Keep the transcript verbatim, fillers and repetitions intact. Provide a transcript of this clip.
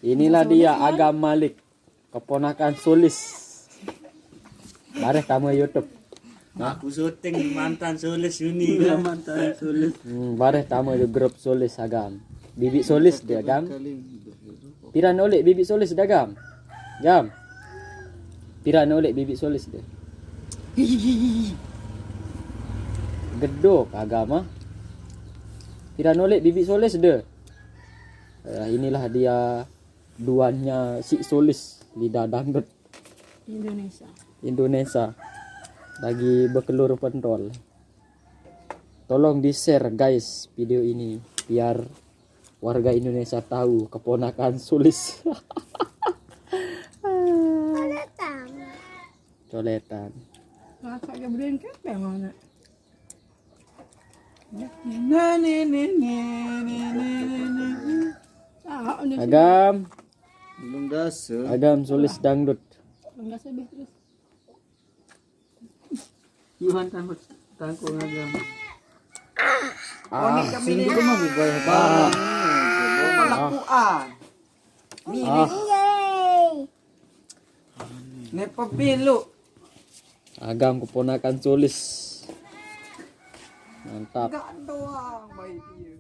Inilah dia Agam Malik, keponakan Sulis. Bareh tama YouTube. Aku syuting mantan Sulis ini. Iya, kan? Mantan Sulis. Hmm, bareh tama di grup Sulis Agam. Bibik Sulis dia Agam. Piran oleh bibik Sulis dia Agam. Agam. Piran oleh bibik Sulis dia. Gedok Agam ah. Piran oleh bibik Sulis dia. Eh, inilah dia duanya si Sulis, lidah dangdut Indonesia. Indonesia. Lagi berkelur pentol. Tolong di-share guys video ini biar warga Indonesia tahu keponakan Sulis. Coletan. Coletan. Masak ke beliin kan memang nak. Nah, nih, nih, nih, nih, nih, nih, nih. Ah, udah sih. Agam, Belum dasar. Agam Sulis dangdut. Enggak sih, Beh, terus. Yuhan tangkut tangkung Agam. Ah, sini dulu mah gaya banget. Pelakuan. Nih, ah, nih. Nih, pepilu. Agam keponakan Sulis. Mantap. Enggak doang, baik dia.